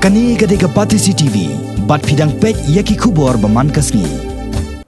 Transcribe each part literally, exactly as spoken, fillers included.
Kane ka dei ka Batesi T V, bad phi dang peit ïa ki khubor ba man ka sngi.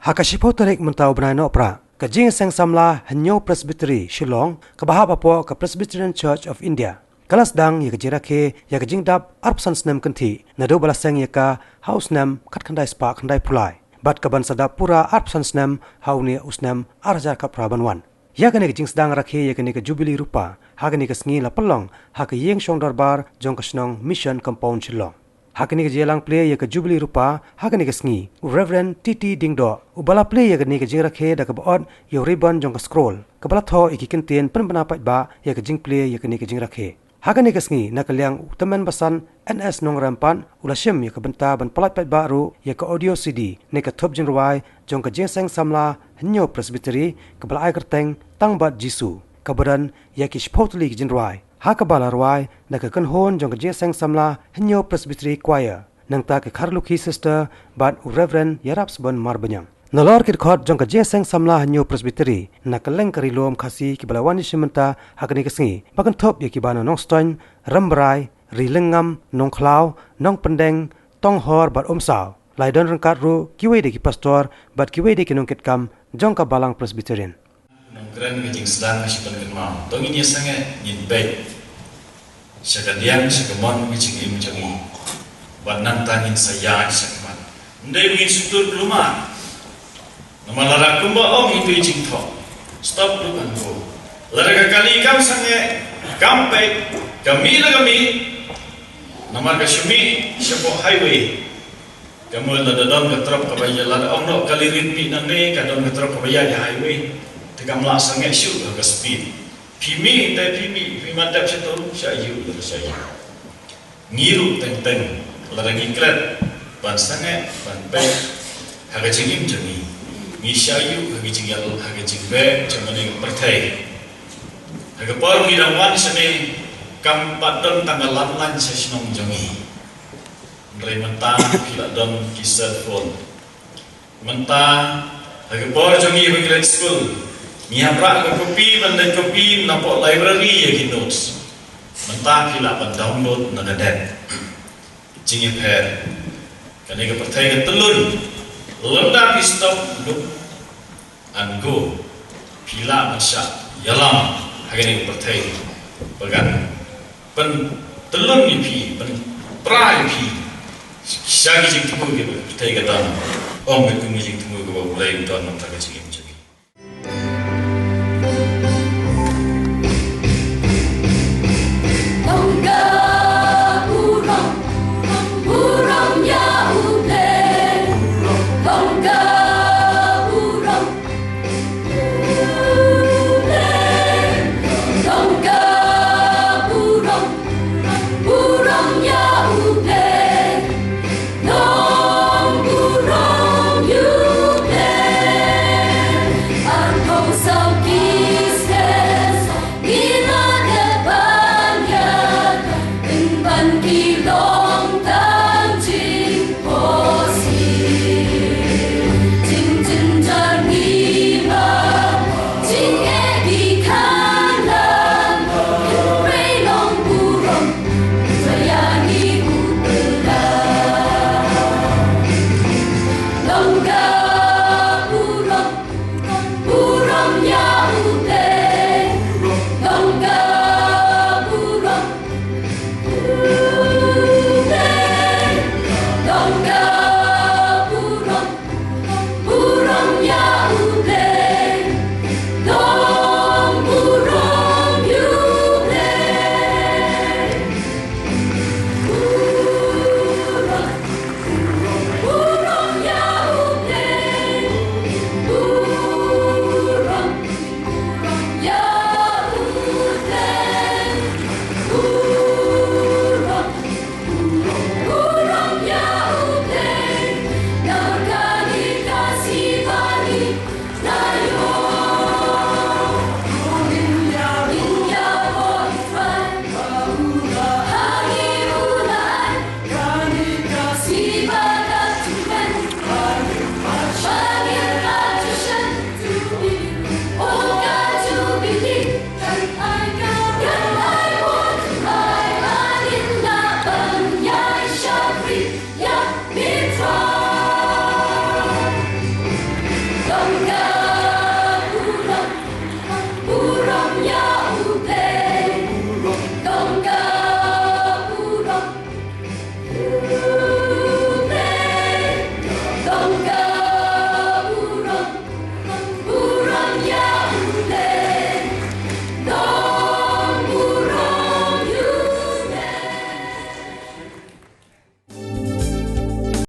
Ha ka shiphew tarik mynta u bnai Nohprah, ka Jingïaseng Samla Hynñiew Presbytery Shillong, kaba hap hapoh ka Presbyterian Church of India, ka la sdang ïa ka jingrakhe ïa ka jingdap arphew san snem kynthih naduh ba la seng ïa ka ha u snem khatkhyndai spah khyndaiphew lai, bad ka ban sa dap pura arphew san snem ha une u snem ar hajar khatphra ban wan. Ïa kane ka jingsdang rakhe ïa kane ka Jubili Rupa ha kane ka sngi la pynlong ha ka ïing shong dorbar jong ka shnong Mission Compound Shillong. Ha kane ka jingïalang plie ïa ka Jubili Rupa ha kane ka sngi, u Reverend T T Diengdoh, uba la plie ïa kane ka jingrakhe da kaba ot ïa u ribbon jong ka scroll, kaba la thoh ïa ki kyntien pynbna paidbah ïa ka jingplie ïa kane ka jingrakhe. Ha kane ka sngi, na ka liang u tymmen basan N S Nongrem pat u la shim ïa ka bynta ban pyllait paidbah ruh ïa ka audio C D ne ka thup jingrwai jong ka Jingïaseng Samla Hynñiew Presbytery, kaba la ai kyrteng Tang Bad Jisu, kaba don ïa ki shiphew tylli ki jingrwai, ha kaba la rwai da ka kynhun jong ka Jingïaseng Samla Hynñiew Presbytery Choir, nangta ka Kharlukhi Sister bad u Reverend Ïarapsbun Marbaniang. Nalor ki dkhot jong ka Jingïaseng Samla Hynñiew Presbytery, na kylleng ka Ri Lum Khasi kiba la wan ïashim bynta ha kane ka sngi, ba kynthup ïa kiba na Nongstoiñ, Rambrai, Ri Lyngngam, Nongkhlaw, Nongpyndeng, Tonghor bad Umsaw, la ïadon ryngkat ruh kiwei de ki pastor bad kiwei de ki nongkitkam jong ka Balang Presbyterian. Nongkren ka jingsdang ka shi pynkynmaw. To ngin ïa sangeh, ngin peit sha ka diang sha ka mon ka jingim jong ngi. Bad nangta ngin sa ïaid sha khmat. Ym dei ba ngin shu tur kulmar. Namar lada kumba ong ïa itu i jingthoh, stop, look and go. Lada ka kali kam sangeh, kam peit, ka mih la ka mih. Namar ka shu mih shapoh highway. Ka mut lada don ka trok kaba ïa, lada ong noh kali rit mih nangne, ka don ka trok kaba ïa ïa highway. Te kam lah sangeh shuh ha ka speed. Phi mih te phi mih, phi mat dep sha tu, sha ïuh te sha ïuh. Ngi ruh teng teng, lada ngi klet ban sangeh, ban peit ha ka jingim jong ngi, ngi sha ïuh ha ka jingïal, ha ka jingbeh jong kane ka pyrthei. Ha ka por ngi dang wan shane, kam pat don tang ka landline sha shnong jong ngi. Hynrei mynta phi la don ki cellphone. Mynta ha ka por jong ngi ba ngi leit skul, ngi hap rah ka kopi ban leit copy napoh library ïa ki notes. Mynta phi lah ban download na ka net. Jingïapher. Kane ka pyrthei ka tyllun. Lada phi stop, look and go, phi lah ban shah ïalam ha kane ka pyrthei ba kan pyntyllun ïa phi, pynpra ïa phi sha ki jingthmu kiba ka pyrthei ka don. Ym ka kum ka jingthmu kaba U Blei u don na ka bynta ka jingim jong ngi.